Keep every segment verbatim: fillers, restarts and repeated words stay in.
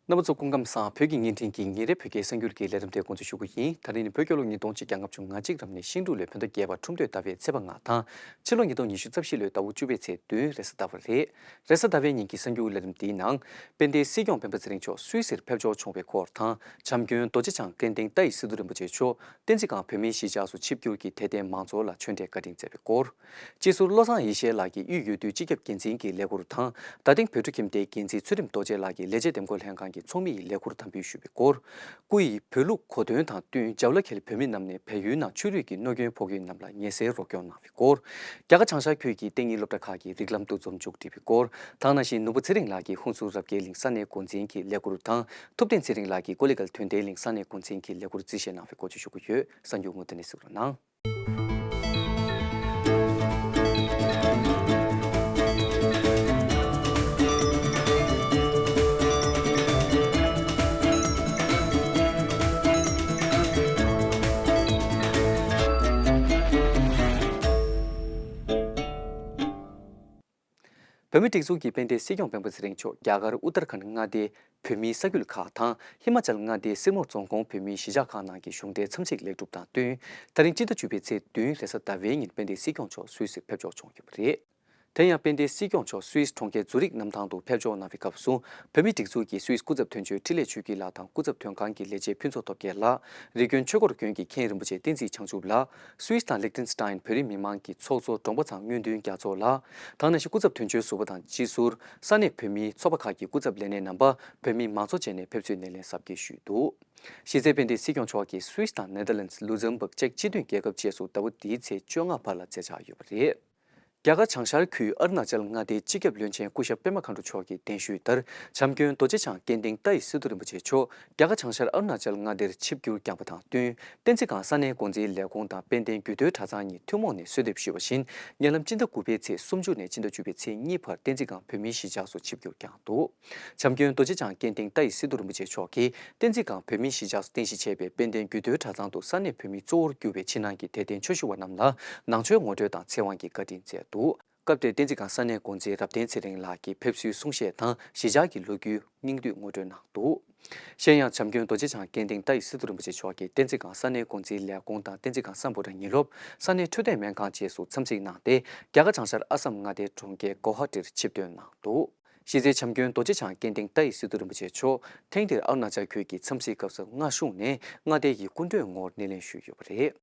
རྣམ་པ་ཚོ་སྐུ་ཁམས་བཟང་། བོད་ཀྱི་བརྙན་འཕྲིན་གྱི་ཉིན་རེའི་བོད་སྐད་གསར་འགྱུར་གྱི་ལས་རིམ་དེ་འགོ་འཛུགས་ཞུ་གི་ཡིན། ད་རིང་ནི་བོད་རྒྱལ་ལོ་ཉིས་སྟོང་ཆིག་བརྒྱ་ལྔ་བཅུ་ང་གཅིག་རབ་གནས་ཤིང་འབྲུག་ལོའི་བོད་ཟླ་བརྒྱད་པ་ཁྲུམས་སྟོད་ཟླ་བའི་ཚེས་པ་ལྔ་དང་། ཕྱི་ལོ་ཉིས་སྟོང་ཉི་ཤུ་རྩ་བཞི་ལོའི་ཟླ་བ་བཅུ་པའི་ཚེས་བདུན་རེས་གཟའ་ཟླ་བ་རེད། རེས་གཟའ་ཟླ་བའི་ཉིན་གྱི་གསར་འགྱུར་ལས་རིམ་འདིའི་ནང་། དཔལ་ལྡན་སྲིད་སྐྱོང་སྤེན་པ་ཚེ་རིང་མཆོག་སུད་སིར་ཕེབས་འབྱོར་བྱུང་བའི་སྐོར་དང་། བྱམས་མགོན་རྡོ་རྗེ་འཆང་སྐལ་ལྡན་ཏཱའི་སི་ཏུ་རིན་པོ་ཆེ་མཆོག་བསྟན་འཛིན་སྒང་བོད་མིའི་གཞིས་ཆགས་སུ་ཆིབས་བསྒྱུར་གྱིས་དད་ལྡན་མང་ཚོགས་ལ་ཆོས་འབྲེལ་བཀའ་དྲིན་སྩལ་བའི་སྐོར། སྤྱི་ཟུར་བློ་བཟང་ཡེ་ཤེས་ལགས་ཀྱིས་དབུས་འོས་བསྡུའི་སྤྱི་ཁྱབ་འགན་འཛིན་གྱི་ལས་འཁུར་དང་། རྡ་སྟེང་བོད་ཕྲུག་ཁྱིམ་སྡེའི་འགན་འཛིན་ཚུལ་ཁྲིམས་རྡོ་རྗེ་ལགས་ཀྱིས་ལས་བྱེད་འདེམས་བསྐོ་ལྷན་ཁང་གི་ཚོགས་མི་ཡི་ལས་འཁུར་དམ་འབུལ་ཞུས་པའི་སྐོར། སྐུ་ཡི་བོད་ལུགས་གོ་སྟོན་དང་བསྟུན་ཇབ་ལ་ཁེལ་བོད་མི་རྣམས་ནས་བལ་ཡུལ་ནང་ཆོས་རིག་གི་གནོད་སྐྱོན་ཕོག་མཁན་རྣམས་ལ་ངལ་སེལ་རོགས་སྐྱོར་གནང་བའི་སྐོར། རྒྱ་གར་བྱང་ཤར་ཁུལ་གྱི་གཏན་ཉིན་སློབ་གྲྭ་ཁག་གི་རིགས་ལམ་འདུ་འཛོམས་མཇུག་སྒྲིལ་བའི་སྐོར། དེ་ནང་བཞིན་ནོར་བུ་ཚེ་རིང་ལགས་ཀྱིས་ཧུན་སུར་རབ་རྒྱས་གླིང་ས་གནས་འགོ་འཛིན་གྱི་ལས་འཁུར་དང་། ཐུབ་བསྟན་ཚེ་རིང་ལགས་ཀྱིས་ཀོ་ལི་གྷལ་དོན་ལྡན་གླིང་ས་གནས་འགོ་འཛིན་གྱི་ལས་འཁུར་རྩིས་བཞེས་གནང་བའི་སྐོར་བཅས་ཞུ་གི་ཡོད། གསར་འགྱུར་མུ་མཐུད་ནས་གཟིགས་རོགས་གནང་། བོད་མིའི་སྒྲིག་འཛུགས་ཀྱི་དཔལ་ལྡན་སྲིད་སྐྱོང་སྤེན་པ་ཚེ་རིང་མཆོག་རྒྱ་གར་ཨུ་ཏར་ཁཱན་མངའ་སྡེའི་བོད་མིའི་ས་ཁུལ་ཁག་དང་། ཧི་མ་ཅལ་མངའ་སྡེའི་སིར་མོར་རྫོང་ཁོངས་བོད་མིའི་གཞིས་ཆགས་ཁག་ནང་གི་གཞུང་འབྲེལ་འཚམས་གཟིགས་ལེགས་གྲུབ་དང་བསྟུན། ད་རིང་སྤྱི་ཟླ་བཅུ་པའི་ཚེས་བདུན་རེས་གཟའ་ཟླ་བའི་ཉིན་དཔལ་ལྡན་སྲིད་སྐྱོང་མཆོག་སུད་སིར་ཕེབས་འབྱོར་བྱུང་ཡོད་པ་རེད། དེ་ཡང་དཔལ་ལྡན་སྲིད་སྐྱོང་མཆོག་སུད་སི་གྲོང་ཁྱེར་ཛུ་རིག་གནམ་ཐང་དུ་ཕེབས་འབྱོར་གནང་བའི་སྐབས་སུ། བོད་མིའི་སྒྲིག་འཛུགས་ཀྱི་སུད་སི་སྐུ་ཚབ་དོན་གཅོད་འཕྲིན་ལས་ཆོས་སྐྱིད་ལགས་དང་། སྐུ་ཚབ་དོན་ཁང་གི་ལས་བྱེད་ཕུན་ཚོགས་སྟོབས་རྒྱལ་ལགས། རིག་སྐྱོན་ཆོས་འཁོར་དགོན་གྱི་མཁན་རིན་པོ་ཆེ་བསྟན་འཛིན་བྱང་ཆུབ་ལགས། སུད་སི་དང་ལིག་ཏེན་སི་ཏཱན་བོད་རིགས་མི་མང་གི་ཚོགས་གཙོ་འབྲོང་པ་ཚང་སྨོན་འདུན་རྒྱ་མཚོ་ལགས། དེ་ནང་བཞིན་སྐུ་ཚབ་དོན་གཅོད་ཟུར་པ་དང་། སྤྱི་ཟུར་ས་གནས་བོད་མིའི་ཚོགས་པ་ཁག་གི་སྐུ་ཚབ་ལས་སྣེ་རྣམ་པ། བོད་མི་མང་ཚོགས་བཅས་ནས་ཕེབས་བསུའི་སྣེ་ལེན་གཟབ་རྒྱས་ཞུས་འདུག། གཞི་རྩའི་དཔལ་ལྡན་སྲིད་སྐྱོང་མཆོག་གིས་སུད་སི་དང་ནེ་དར་ལེནྜ། ལུག་ཟམ་བྷག་བཅས་སྤྱི་མཐུན་རྒྱལ་ཁབ་བཅས་སུ་ཟླ་བ་འདིའི་ཚེས་བཅོ་ལྔ་བར་ལ་མཛད་འཆར་ཡོད་པ་རེད། རྒྱ་གར་བྱང་ཤར་ཁུལ་ཨ་རུ་ན་ཅལ་མངའ་སྡེའི་སྤྱི་ཁྱབ་བློན་ཆེན་སྐུ་ཞབས་པད་མ་མཁའ་འགྲོ་མཆོག་གིས་གདན་ཞུས་ལྟར། བྱམས་མགོན་རྡོ་རྗེ་འཆང་སྐལ་ལྡན་ཏཱའི་སི་ཏུ་རིན་པོ་ཆེ་མཆོག་རྒྱ་གར་བྱང་ཤར་ཨ་རུ་ན་ཅལ་མངའ་སྡེར་ཆིབས་བསྒྱུར་བསྐྱངས་པ་དང་བསྟུན། བསྟན་འཛིན་སྒང་ས་གནས་འགོ་འཛིན་ལས་ཁུངས་དང་དཔལ་ལྡན་རྒྱུད་སྟོད་གྲྭ་ཚང་གཉིས་ཐུན་མོང་ནས་གསོལ་འདེབས་ཞུས་པ་བཞིན། ཉེ་ལམ་སྤྱི་ཟླ་དགུ་པའི་ཚེས་སུམ་ཅུ་ནས་སྤྱི་ཟླ་བཅུ་པའི་ཚེས་གཉིས་བར་བསྟན་འཛིན་སྒང་བོད་མིའི་གཞིས་ཆགས་སུ་ཆིབས་བསྒྱུར་བསྐྱངས་འདུག། བྱམས་མགོན་རྡོ་རྗེ་འཆང་སྐལ་ལྡན་ཏཱའི་སི་ཏུ་རིན་པོ་ཆེ་མཆོག་གིས་བསྟན་འཛིན་སྒང་བོད་མིའི་གཞིས་ཆགས་སུ་རྟེན་གཞི་བྱས་པའི་དཔལ་ལྡན་རྒྱུད་སྟོད་གྲྭ་ཚང་དུ་ས་གནས་བོད་མི་གཙོ་བོར་གྱུར་པའི་ཕྱི་ནང་གི་དད་ལྡན་ཆོས་ཞུ་བ་རྣམས་ལ་ནང་ཆོས་ངོ་སྤྲོད་དང་ཚེ་དབང་གི་བཀའ་དྲིན་སྩལ་འདུག། སྐབས་དེར་བསྟན་འཛིན་སྒང་ས་གནས་འགོ་འཛིན་རབ་བརྟན་ཚེ་རིང་ལགས་ཀྱིས་ཕེབས་བསུའི་གསུང་བཤད་དང་གཞིས་ཆགས་ཀྱི་ལོ་རྒྱུས་སྙིང་བསྡུས་ངོ་སྤྲོད་གནང་འདུག། གཞན་ཡང་། བྱམས་མགོན་རྡོ་རྗེ་འཆང་སྐལ་ལྡན་ཏཱའི་སི་ཏུ་རིན་པོ་ཆེ་མཆོག་གིས་བསྟན་འཛིན་སྒང་ས་གནས་འགོ་འཛིན་ལས་ཁུངས་དང་། བསྟན་འཛིན་སྒང་སམ་བྷོ་ཊ་ཉིན་སློབ། ས་གནས་འཕྲོད་བསྟེན་སྨན་ཁང་བཅས་སུ་འཚམས་གཟིགས་གནང་སྟེ། རྒྱ་གར་བྱང་ཤར་ཨ་སམ་མངའ་སྡེའི་གྲོང་ཁྱེར་གོ་ཧ་ཊིར་ཆིབས་ཐོན་གནང་འདུག། གཞི་རྩའི་བྱམས་མགོན་རྡོ་རྗེ་འཆང་སྐལ་ལྡན་ཏཱའི་སི་ཏུ་རིན་པོ་ཆེ་མཆོག་ཐེངས་འདིར་ཨ་རུ་ན་ཅལ་ཁུལ་གྱི་འཚམས་གཟིགས་སྐབས་སུ་མངའ་གཞུང་ནས་མངའ་སྡེ་ཡི་སྐུ་མགྲོན་ངོས་སྣེ་ལེན་ཞུས་ཡོད་པ་རེད།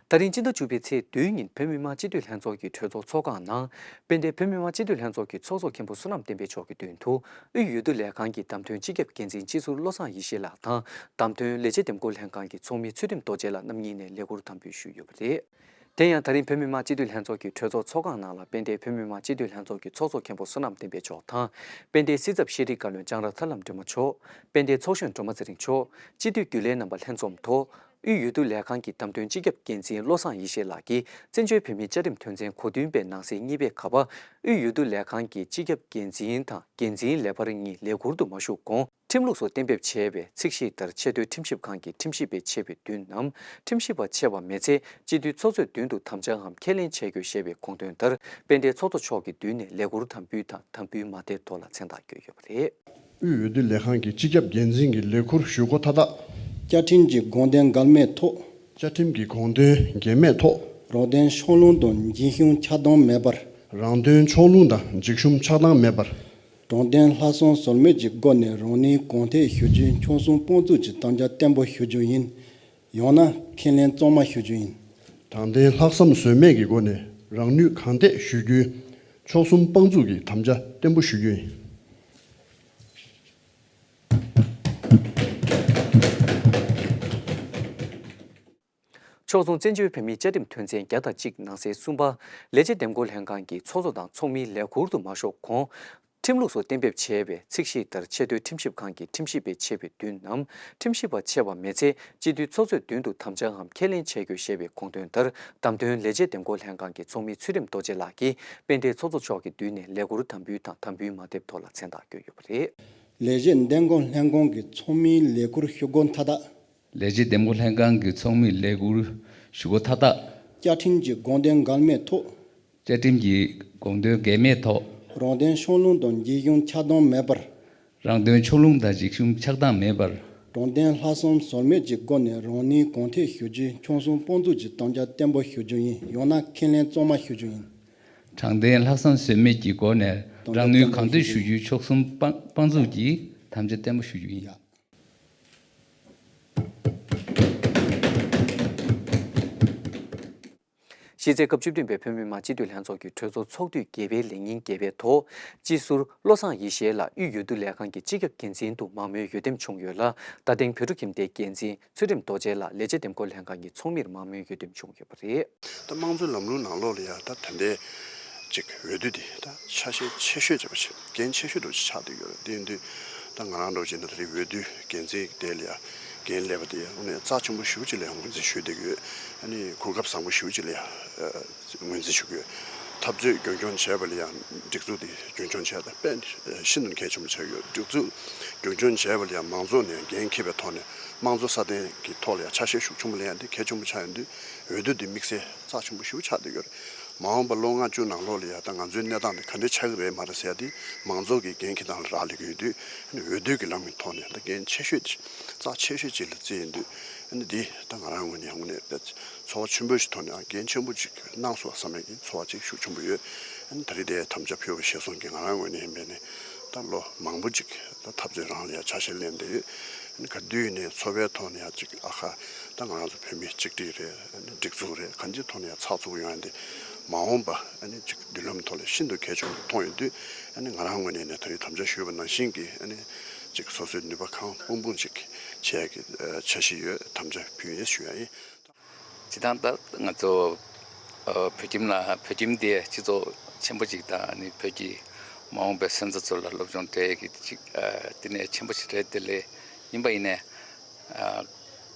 ད་རིང་སྤྱི་ཟླ་བཅུ་པའི་ཚེས་བདུན་ཉིན་བོད་མི་མང་སྤྱི་འཐུས་ལྷན་ཚོགས་ཀྱི་གྲོས་ཚོགས་ཚོགས་ཁང་ནང་། དཔལ་ལྡན་བོད་མི་མང་སྤྱི་འཐུས་ལྷན་ཚོགས་ཀྱི་ཚོགས་གཙོ་མཁན་པོ་བསོད་ནམས་བསྟན་འཕེལ་མཆོག་གི་མདུན་དུ་དབུས་འོས་བསྡུ་ལས་ཁང་གི་བདམས་ཐོན་སྤྱི་ཁྱབ་འགན་འཛིན་སྤྱི་ཟུར་བློ་བཟང་ཡེ་ཤེས་ལགས་དང་། བདམས་ཐོན་ལས་བྱེད་འདེམས་བསྐོ་ལྷན་ཁང་གི་ཚོགས་མི་ཚུལ་ཁྲིམས་རྡོ་རྗེ་ལགས་རྣམ་གཉིས་ནས་ལས་འཁུར་དམ་འབུལ་ཞུས་ཡོད་པ་རེད། དེ་ཡང་། ད་རིང་བོད་མི་མང་སྤྱི་འཐུས་ལྷན་ཚོགས་ཀྱི་གྲོས་ཚོགས་ཚོགས་ཁང་ནང་ལ་དཔལ་ལྡན་བོད་མི་མང་སྤྱི་འཐུས་ལྷན་ཚོགས་ཀྱི་ཚོགས་གཙོ་མཁན་པོ་བསོད་ནམས་བསྟན་འཕེལ་མཆོག་དང་། དཔལ་ལྡན་སྲིད་ཚབ་ཤེས་རིག་བཀའ་བློན་ལྕང་ར་ཐར་ལམ་སྒྲོལ་མ་མཆོག། དཔལ་ལྡན་ཚོགས་གཞོན་སྒྲོལ་མ་ཚེ་རིང་མཆོག། སྤྱི་འཐུས་རྒྱུན་ལས་རྣམ་པ་ལྷན་འཛོམས་ཐོག། དབུས་འོས་བསྡུ་ལས་ཁང་གི་བདམས་ཐོན་སྤྱི་ཁྱབ་འགན་འཛིན་བློ་བཟང་ཡེ་ཤེས་ལགས་ཀྱིས་བཙན་བྱོལ་བོད་མིའི་བཅའ་ཁྲིམས་དོན་ཚན་གོ་བདུན་པའི་ནང་གསེས་གཉིས་པའི་ཁ་པ། དབུས་འོས་བསྡུ་ལས་ཁང་གི་སྤྱི་ཁྱབ་འགན་འཛིན་དང་འགན་འཛིན་ལས་འཕར་གཉིས་ལས་འཁུར་དུ་མ་ཞུགས་གོང་། ཁྲིམས་ལུགས་སུ་གཏན་འབེབས་བྱས་པའི་ཚིག་གཞི་ལྟར་ཆེས་མཐོའི་ཁྲིམས་ཞིབ་ཁང་གི་ཁྲིམས་ཞིབ་པས་ཆད་པའི་མདུན་ནམ། ཁྲིམས་ཞིབ་པ་ཆད་པ་མེད་ཚེ་སྤྱི་འཐུས་ཚོགས་གཙོས་མདུན་དུ་དམ་བཅའ་འམ་ཁས་ལེན་བྱེད་དགོས་ཞེས་པའི་དགོངས་དོན་ལྟར། དཔལ་ལྡན་ཚོགས་གཙོ་མཆོག་གི་མདུན་ནས་ལས་འཁུར་དམ་འབུལ་དང་དམ་འབུལ་མ་དེབ་ཐོག་ལ་མཚན་རྟགས་བཀོད་ཡོད་པ་རེད། དབུས་འོས་བསྡུ་ལས་ཁང་གི་སྤྱི་ཁྱབ་འགན་འཛིན་གྱི་ལས་འཁུར་ཞུ་སྒོ་མཐའ་དག། བཅའ་ཁྲིམས་ཀྱི་དགོངས་དོན་འགལ་མེད་ཐོག། བཅའ་ཁྲིམས་ཀྱི་དགོངས་དོན་འགལ་མེད་ཐོག། རང་དོན་ཕྱོགས་ལྷུང་དང་འཇིགས་ཞུམ་ཆགས་སྡང་མེད་པར། རང་དོན་ཕྱོགས་ལྷུང་དང་འཇིགས་ཞུམ་ཆགས་སྡང་མེད་པར། དྲང་བདེན་ལྷག་བསམ་ཟོལ་མེད་ཀྱི་སྒོ་ནས་རང་ནུས་གང་ཐད་ཞུ་རྒྱུའི་མཆོག་གསུམ་དཔང་བཙུགས་ཀྱི་དམ་བཅའ་བརྟན་པོ་ཞུ་རྒྱུ་ཡིན། ཡང་ན་ཁས་ལེན་གཙང་མ་ཞུ་རྒྱུ་ཡིན། དྲང་བདེན་ལྷག་བསམ་ཟོལ་མེད་ཀྱི་སྒོ་ནས་རང་ནུས་གང་ཐད་ཞུ་རྒྱུའི་མཆོག་གསུམ་དཔང་བཙུགས་ཀྱི་དམ་བཅའ་བརྟན་པོ་ཞུ་རྒྱུ་ཡིན། ཕྱོགས་མཚུངས། བཙན་བྱོལ་བོད་མིའི་བཅའ་ཁྲིམས་དོན་ཚན་བརྒྱ་དང་གཅིག་ནང་གསེས་གསུམ་པ། ལས་བྱེད་འདེམས་བསྐོ་ལྷན་ཁང་གི་ཚོགས་གཙོ་དང་ཚོགས་མིའི་ལས་འཁུར་དུ་མ་ཞུགས་གོང་། ཁྲིམས་ལུགས་སུ་གཏན་འབེབས་བྱས་པའི་ཚིག་གཞི་ལྟར་ཆེས་མཐོའི་ཁྲིམས་ཞིབ་ཁང་གི་ཁྲིམས་ཞིབ་པས་ཆད་པའི་མདུན་ནམ། ཁྲིམས་ཞིབ་པ་ཆད་པ་མེད་ཚེ་སྤྱི་འཐུས་ཚོགས་གཙོས་མདུན་དུ་དམ་བཅའ་འམ་ཁས་ལེན་བྱེད་དགོས་ཞེས་པའི་དགོངས་དོན་ལྟར། བདམས་ཐོན་ལས་བྱེད་འདེམས་བསྐོ་ལྷན་ཁང་གི་ཚོགས་མི་ཚུལ་ཁྲིམས་རྡོ་རྗེ་ལགས་ཀྱིས་དཔལ་ལྡན་ཚོགས་གཙོ་མཆོག་གི་མདུན་ནས་ལས་འཁུར་དམ་འབུལ་དང་དམ་འབུལ་མ་དེབ་ཐོག་ལ་མཚན་རྟགས་བཀོད་ཡོད་པ་རེད། ལས་བྱེད་འདེམས་བསྐོ་ལྷན་ཁང་གི་ཚོགས་མིའི་ལས་འཁུར་ཞུ་སྒོ་མཐའ་དག། ལས་བྱེད་འདེམས་བསྐོ་ལྷན་ཁང་གི་ཚོགས་མིའི་ལས་འཁུར་ཞུ་སྒོ་མཐའ་དག། བཅའ་ཁྲིམས་ཀྱི་དགོངས་དོན་འགལ་མེད་ཐོག། བཅའ་ཁྲིམས་ཀྱི་དགོངས་དོན་འགལ་མེད་ཐོག། རང་དོན་ཕྱོགས་ལྷུང་དང་འཇིགས་ཞུམ་ཆགས་སྡང་མེད་པར། རང་དོན་ཕྱོགས་ལྷུང་དང་རིག་གཞུང་ཆགས་སྡང་མེད་པར། དྲང་བདེན་ལྷག་བསམ་ཟོལ་མེད་ཀྱི་སྒོ་ནས་རང་ནུས་གང་ཐད་ཞུ་རྒྱུའི་ཁྱིམ་སྲུང་དཔུང་འཛུགས་ཀྱི་དམ་བཅའ་བརྟན་པོ་ཞུ་རྒྱུ་ཡིན། ཡང་ན་ཁས་ལེན་གཙང་མ་ཞུ་རྒྱུ་ཡིན། དྲང་བདེན་ལྷག་བསམ་ཟོལ་མེད་ཀྱི་སྒོ་ནས་རང་ནུས་གང་ཐད་ཞུ་རྒྱུའི་ཕྱོགས་གསུམ་དཔང་དཔང་འཛུགས་ཀྱི་དམ་བཅའ་བརྟན་པོ་ཞུ་རྒྱུ་ཡིན། གཞི་རྩའི་སྐབས་བཅུ་བདུན་པའི་བོད་མི་མང་སྤྱི་འཐུས་ལྷན་ཚོགས་ཀྱི་གྲོས་ཚོགས་ཚོགས་དུས་བརྒྱད་པའི་ལས་ཉིན་བརྒྱད་པའི་ཐོག་སྤྱི་ཟུར་བློ་བཟང་ཡེ་ཤེས་ལགས་དབུས་འོས་བསྡུ་ལས་ཁང་གི་སྤྱི་ཁྱབ་འགན་འཛིན་དུ་མང་མོས་འོས་འདེམས་བྱུང་ཡོད་ལ། རྡ་སྟེང་བོད་ཕྲུག་ཁྱིམ་སྡེའི་འགན་འཛིན་ཚུལ་ཁྲིམས་རྡོ་རྗེ་ལགས་ལས་བྱེད་འདེམས་བསྐོ་ལྷན་ཁང་གི་ཚོགས་མིར་མང་མོས་འོས་འདེམས་བྱུང་ཡོད་པ་རེད། ད་དམངས་གཙོའི་ལམ་ལུགས་ནང་ལོགས་ལ་ཡང་ད་ད་ལྟའི་ཅིག་འོས་བསྡུ་འདི་ད་ཆ་ཤས་ཆེ་ཤོས་བྱས་པ་ཞིག་འགན་ཆེ་ཤོས་འདྲ་ཅིག་ཆགས་བསྡད་ཡོད་རེད། དེ་ཡིན་དུས་ད་ང་རང་འདྲ་བྱས་ན་ད་རེས་འོས་བསྡུ་འགན་འཛིན་དེ་ལ་ཡང་འགན་ལེན་པ་དེ་ཡང་དངོས་གནས་རྩ་ཆེན་པོ་ཞེ་པོ་ཅིག་ལ་ཡང་ངོས་འཛིན་ཞུས་བསྡད་ཀྱི་ཡོད། ཨ་ནི་གོ་སྐབས་བཟང་པོ་ཞེ་པོ་ཅིག་ལ་ཡང་ངོས་འཛིན་ཞུ་གི་ཡོད། འཐབ་རྩོད་རྒྱུན་སྐྱོང་བྱས་པ་ལ་ཡང་སྒྲིག་འཛུགས་དེ་རྒྱུན་སྐྱོང་བྱས་ད་དཔེ་ཤིན་ཏུ་གལ་ཆེན་པོ་ཆགས་ཡོད། སྒྲིག་འཛུགས་རྒྱུན་སྐྱོང་བྱས་པ་ལ་ཡང་མང་ཚོགས་ནས་འགན་འཁྱེར་བའི་ཐོག་ནས་དམངས་གཙོ་སྲ་བརྟན་གྱི་ཐོག་ལ་ཡང་ཆ་ཤས་ཤུགས་ཆེན་པོ་ལེན་ཡ་འདི་གལ་ཆེན་པོ་ཆགས་ཡོད་དུས་འོས་བསྡུ་འདི་དམིགས་བསལ་རྩ་ཆེན་པོ་ཞེ་པོ་ཆགས་བསྡད་ཡོད་རེད། མ་འོངས་པ་ལོ་ལྔ་བཅུ་ནང་ལོགས་ལ་ཡང་ད་ང་ཚོའི་གནས་སྟངས་འདི་ག་འདྲ་ཆགས་ཀྱི་རེད་མ་རེད་ཟེར་ཡ་འདི་མང་ཚོགས་ཀྱི་འགན་འཁྱེར་སྟངས་ལ་རག་ལས་ཀྱི་ཡོད་དུས་ཨ་ནི་འོས་བསྡུ་གི་ལམ་གྱི་ཐོག་ནས་ད་འགན་ཆེ་ཤོས་ཅིག་རྩ་ཆེ་ཤོས་ཅིག་ལ་བརྩིས་ཡིན་དུས་ཨ་ནི་འདི་ད་ང་རང་ངོས་ནས་དངོས་གནས་དཔེ་ཚོར་བ་ཆེན་པོ་ཞིག་ཐོག་ནས་འགན་ཆེན་པོ་ཅིག་གནང་སོང་བསམ་ཡ་གི་ཚོར་བ་ཅིག་ཤུགས་ཆེན་པོ་ཡོད། ཨ་ནི་ད་རེས་དེ་དམ་བཅའ་ཕུལ་བ་ཞེས་སོང་གི་ང་རང་ངོས་ནས་ཡིན་པས་ནི་ད་ལོ་མང་པོ་ཅིག་ད་འཐབ་རྩོད་རང་ལ་ཡང་ཆ་ཤས་ལེན་བསྡད་ཡོད། ཨ་ནི་ག་དུས་ནས་ཚོར་བའི་ཐོག་ནས་ཡང་ཅིག་ཨ་ཁ་ད་ང་རང་ཚོ་བོད་མི་གཅིག་སྒྲིལ་རེད། ཨ་ནི་སྒྲིག་འཛུགས་རེད། གང་ཅིའི་ཐོག་ནས་ཡང་ཚགས་ཚུད་པོ་ཡོང་ཡ་འདི་མ་འོངས་པ་ཨ་ནི་ཅིག་མདུན་ལམ་ཐོག་ལ་ཤིན་ཏུ་གལ་ཆེན་པོ་མཐོང་ཡོང་དུས་ཨ་ནི་ང་རང་ངོས་ནས་ནས་ད་རེས་དམ་བཅའ་ཞུས་པ་ནང་བཞིན་གྱི་ཨ་ནི་ཅིག་སོ་སོའི་ནུས་པ་གང་སྤུངས་སྤུངས་ཅིག་བྱེད་ཡ་གི་འཆར་གཞི་ཡོད། དམ་བཅའ་ཕུལ་ཡིན་ཞུ་ཡ་ཡིན། སྤྱིར་བཏང་ད་ང་ཚོ་ཨ་བོད་ཁྱིམ་ལ་བོད་ཁྱིམ་དེ་སྤྱི་ཚོགས་ཆེན་པོ་ཅིག་དང་ཨ་ནི་བོད་ཀྱི་མ་འོངས་པའི་སོན་རྩ་ཚོ་ལ་སློབ་སྦྱོང་སྤྲད་ཡས་ཀྱི་ཅིག་ཨ་བསྟི་གནས་ཆེན་པོ་ཞིག་རེད། དེ་ལས་ཡིན་པ་ཡིན་ནའི་ཨ་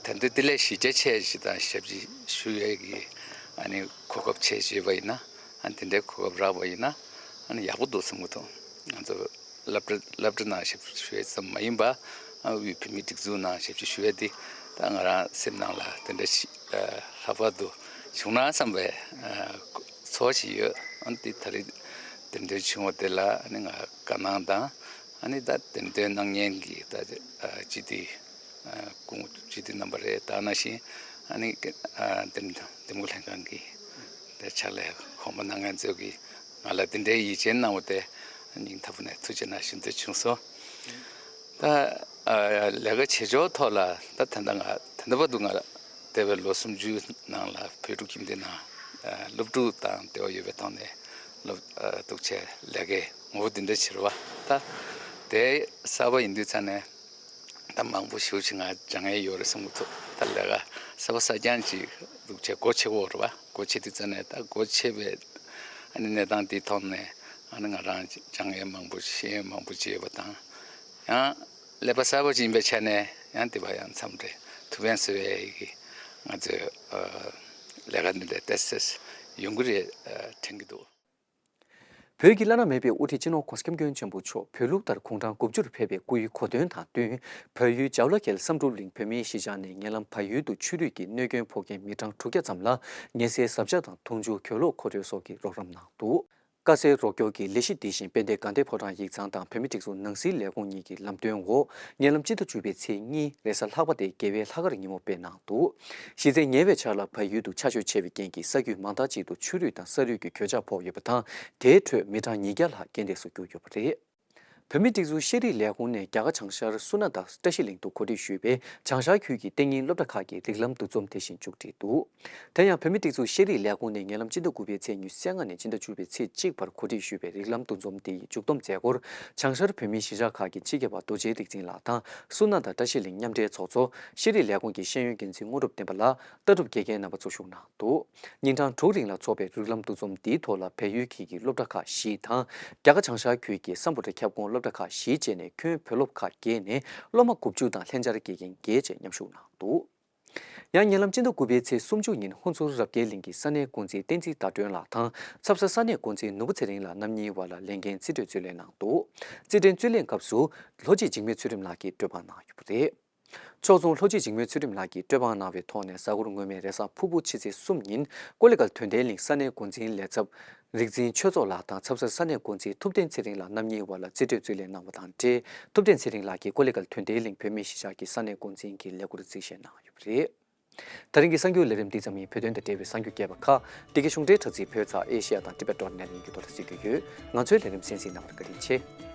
ད་ལྟ་དེ་ལས་གཞི་རྒྱ་ཆེ་ཞིག་དང་ཞབས་ཕྱི་ཞུ་ཡས་ཀྱི་ཨ་ནི་གོ་སྐབས་ཆེ་ཞིག་ཡོད་པ་ཡིན་ན་ཨ་ནི་དེ་འདྲའི་གོ་སྐབས་རག་པ་ཡིན་ན་ཨ་ནི་ཡག་པོ་འདུག་བསམ་གྱི་འདུག་ང་ཚོ་སློབ་གྲྭ་སློབ་གྲྭ་ནང་ཞབས་ཕྱི་ཞུ་ཡས་ཙམ་མ་ཡིན་པ། ཨ་དབུས་བོད་མིའི་སྒྲིག་འཛུགས་ནང་ཞབས་ཕྱི་ཞུ་ཡས་དེ་ད་ང་རང་སེམས་ནང་ལ་དེ་འདྲ་ཞིག་ཨ་ལྷག་པར་དུ་བྱུང་ན་བསམ་པའི་ཨ་ཚོར་བ་ཞིག་ཡོད། ཨ་ནི་དེ་ད་རེས་འདེམས་ཐོན་བྱུང་བ་དེ་ལ་ཨ་ནི་ང་དགའ་སྣང་དང་ཨ་ནི་ད་འདེམས་ཐོན་གནང་མཁན་གྱི་ད་ཨ་སྤྱི་འཐུས་ཨ་སྐུ་ངོ་སྤྱི་འཐུས་རྣམ་པ་རེད། ད་ནང་བཞིན་ཨ་ནི་ཨ་འདེམས་འདེམས་བསྐོ་ལྷན་ཁང་གི་ད་ཕྱག་ལས་གོང་མ་གནང་མཁན་ཚོས་ཀྱིས་ང་ལ་དེ་འདྲའི་ཡིད་ཆེས་གནང་བ་དེ་སྙིང་ཐག་པ་ནས་ཐུགས་རྗེ་གནང་ཞུ་འདོད་བྱུང་སོང་། ད་ཨ་ལས་ཀ་བྱེད་ཕྱོགས་ཐོག་ལ་ད་ད་ལྟ་ང་ད་ལྟ་བར་དུ་ང་ལ་འདས་པའི་ལོ་སུམ་ཅུ་ནང་ལ་བོད་ཕྲུག་ཁྱིམ་སྡེ་ནང་ཨ་སློབ་ཕྲུག་དང་འབྲེལ་བ་ཡོད་པའི་ཐོག་ནས་སློབ་ཨ་འདུག་བྱས་ལས་ཀའི་ངོ་བོ་འདི་འདྲ་བྱེད་རེད་བ། ད་དེ་གསར་པ་ཡིན་དུས་ཙང་ནས་ད་མང་པོ་ཞེ་པོ་ཅིག་ང་སྦྱང་ཡས་ཡོད་རེད་བསམ་གྱི་འདུག་ད་ལས་ཀ་གསར་པ་གསར་རྐྱང་ཅིག་འདུག་བྱས་སྒོ་ཕྱེ་དགོས་རེད་བ། སྒོ་ཕྱེ་དུས་ཙང་ནས་ད་སྒོ་ཕྱེ་བའི་ཨ་ནི་གནས་སྟངས་འདིའི་ཐོག་ནས་ཨ་ནི་ང་རང་སྦྱང་ཡས་མང་པོ་ཤེས་ཡས་མང་པོ་ཅིག་ཡོད་པ་དང་། ཡང་ཀླད་པ་གསར་པ་ཅིག་ཡིན་པའི་ཆ་ནས་ཡང་དེ་བ་ཡང་མཚམས་རེ་ཐུགས་ཕན་གསོས་ཡས་ཀྱི་ང་ཚོའི་ཨ་ལས་ཀ་འདི་འདྲ་ཏོག་ཙམ་ཡོང་གི་རེད་ཨ་དྲན་གྱི་འདུག་བོད་ཀྱི་བླ་ན་མེད་པའི་དབུ་ཁྲིད་སྤྱི་ནོར་༧གོང་ས་༧སྐྱབས་མགོན་ཆེན་པོ་མཆོག་བོད་ལུགས་ལྟར་དགུང་གྲངས་དགུ་བཅུར་ཕེབས་པའི་སྐུའི་གོ་སྟོན་དང་བསྟུན། བལ་ཡུལ་ཇའོ་ལ་ཁེལ་བསམ་གྲུབ་གླིང་བོད་མིའི་གཞིས་ཆགས་ནས་ཉེ་ལམ་བལ་ཡུལ་དུ་ཆུ་རུད་ཀྱིས་གནོད་སྐྱོན་ཕོག་མཁན་མི་གྲངས་དྲུག་བརྒྱ་ཙམ་ལ་ཉེན་སེལ་གཟབ་རྒྱས་དང་མཐོང་ཆུང་གྱོད་ལོག་མཁོ་སྤྲོད་སོགས་ཀྱི་རོགས་རམ་གནང་འདུག་དཀའ་སེལ་རོགས་སྐྱོར་གྱི་ལས་གཞི་འདི་བཞིན་དཔལ་ལྡན་དགའ་ལྡན་ཕོ་བྲང་ཡིག་ཚང་དང་བོད་མིའི་སྒྲིག་འཛུགས་ནང་སྲིད་ལས་ཁུངས་གཉིས་ཀྱི་ལམ་སྟོན་འོག་ཉེ་ལམ་སྤྱི་ཟླ་བཅུ་པའི་ཚེས་གཉིས་རེས་གཟའ་ལྷག་པ་སྟེ་རྒྱལ་བའི་ལྷག་དཀར་ཉིན་མོ་སྤེལ་གནང་འདུག་གཞི་རྩའི་ཉེ་བའི་ཆར་ལ་བལ་ཡུལ་དུ་ཆར་ཞོད་ཆེ་བའི་རྐྱེན་གྱིས་ས་རྒྱུད་མང་དག་ཅིག་ཏུ་ཆུ་རུད་དང་ས་རུད་ཀྱི་གོད་ཆག་ཕོག་ཡོད་པ་དང་། དེའི་ཁྲོད་མི་གྲངས་ཉིས་བརྒྱ་ལྷག་རྐྱེན་འདས་སུ་གྱུར་ཡོད་པ་རེད། བོད་མིའི་སྒྲིག་འཛུགས་ཤེས་རིག་ལས་ཁུངས་ནས་རྒྱ་གར་བྱང་ཤར་སུ་ན་ད་བཀྲ་ཤིས་གླིང་དུ་གོ་སྒྲིག་ཞུས་པའི་བྱང་ཤར་ཁུལ་གྱི་གཏན་ཉིན་སློབ་གྲྭ་ཁག་གི་རིགས་ལམ་འདུ་འཛོམས་དེ་བཞིན་མཇུག་བསྒྲིལ་འདུག་དེ་ཡང་བོད་མིའི་སྒྲིག་འཛུགས་ཤེས་རིག་ལས་ཁུངས་ནས་ཉེ་ལམ་སྤྱི་ཟླ་དགུ་པའི་ཚེས་ཉི་ཤུ་རྩ་ལྔ་ནས་སྤྱི་ཟླ་བཅུ་པའི་ཚེས་གཅིག་བར་གོ་སྒྲིག་ཞུས་པའི་རིགས་ལམ་འདུ་འཛོམས་དེ་ཡི་མཇུག་བསྡོམས་མཛད་སྒོར། བྱང་ཤར་བོད་མིའི་གཞིས་ཆགས་ཁག་གི་སྤྱི་ཁྱབ་པ་རྡོ་རྗེ་རིག་འཛིན་ལགས་དང་སུ་ན་ད་བཀྲ་ཤིས་གླིང་མཉམ་འབྲེལ་ཚོགས་གཙོ་ཤེས་རིག་ལས་ཁུངས་ཀྱི་ཤེས་ཡོན་འགན་འཛིན་དངོས་གྲུབ་བསྟན་པ་ལགས། ལྟ་གྲུབ་དགེ་རྒན་རྣམ་པ་གཙོ་བཞུགས་གནང་འདུག་ཉིན་གྲངས་དྲུག་རིང་ལ་འཚོགས་པའི་རིགས་ལམ་འདུ་འཛོམས་འདིའི་ཐོག་ལ་བལ་ཡུལ་ཁུལ་གྱི་སློབ་གྲྭ་ཁག་བཞི་དང་། རྒྱ་གར་བྱང་ཤར་ཁུལ་གྱི་སམ་བྷོ་ཊ་ཁྱབ་ཁོངས་སློབ་གྲྭ་ཁག་བཞིའི་བཅས་ནས་ཁྱོན་བོད་སློབ་ཁག་བརྒྱད་ནས་སློབ་མ་དགུ་བཅུ་དང་ལྷན་བཅར་དགེ་རྒན་བརྒྱད་བཅས་མཉམ་ཞུགས་གནང་འདུག་ཡང་ཉེ་ལམ་སྤྱི་ཟླ་དགུ་པའི་ཚེས་སུམ་ཅུ་ཉིན་ཧོན་སུར་རབ་རྒྱས་གླིང་གི་ས་གནས་འགོ་འཛིན་བསྟན་འཛིན་ཟླ་སྒྲོན་ལགས་དང་ཚབ་ས་ས་གནས་འགོ་འཛིན་ནོར་བུ་ཚེ་རིང་ལགས་རྣམ་གཉིས་བར་ལ་ལས་འགན་རྩིས་སྤྲོད་རྩིས་ལེན་གནང་འདུག་རྩིས་འབྲས་རྩིས་ལེན་སྐབས་སུ་ལྷོ་སྤྱི་འཇིགས་མེད་ཚུལ་ཁྲིམས་ལགས་ཀྱིས་གྲོས་པ་གནང་ཡོད་པ་རེད། ཕྱོགས་མཚུངས་ལྷོ་སྤྱི་འཇིགས་མེད་ཚུལ་ཁྲིམས་ལགས་ཀྱིས་སྤྲོད་དཔང་གནང་བའི་ཐོག་ནས། གཟའ་འཁོར་སྔོན་མའི་རེས་གཟའ་ཕུར་བུ་ཕྱི་ཚེས་གསུམ་ཉིན་ཀོ་ལི་གྷལ་དོན་ལྡན་གླིང་ས་གནས་འགོ་འཛིན་ལས་ཚབ་རིག་འཛིན་ཆོས་ཚོགས་ལགས་དང་། ཚབ་གསར་ས་གནས་འགོ་འཛིན་ཐུབ་བསྟན་ཚེ་རིང་ལགས་རྣམ་གཉིས་དབར་ལ་རྩིས་སྤྲོད་རྩིས་ལེན་གནང་བ་དང་འབྲེལ། ཐུབ་བསྟན་ཚེ་རིང་ལགས་ཀྱིས་ཀོ་ལི་གྷལ་དོན་ལྡན་གླིང་བོད་མིའི་གཞིས་ཆགས་ཀྱི་ས་གནས་འགོ་འཛིན་གྱི་ལས་འཁུར་རྩིས་བཞེས་གནང་ཡོད་པ་རེད། དེ་རིང་གི་གསར་འགྱུར་ལས་རིམ་འདི་ཙམ་ཡིན། བོད་དོན་དང་འབྲེལ་བའི་གསར་འགྱུར་རྒྱས་པ་ཁག་འདི་གའི་གཞུང་འབྲེལ་དྲ་ཚིགས་བོད་ཚགས་ཨེ་ཤེ་ཡ་དང་ཊི་བེཊ་ཌོཊ་ནེཊ་ཡིན་གྱི་ཐོག་ལ་གཟིགས་རྒྱུ་ཡོད། ང་ཚོའི་ལས་རིམ་གསན་གཟིགས་གནང་བར་བཀའ་དྲིན་ཆེ།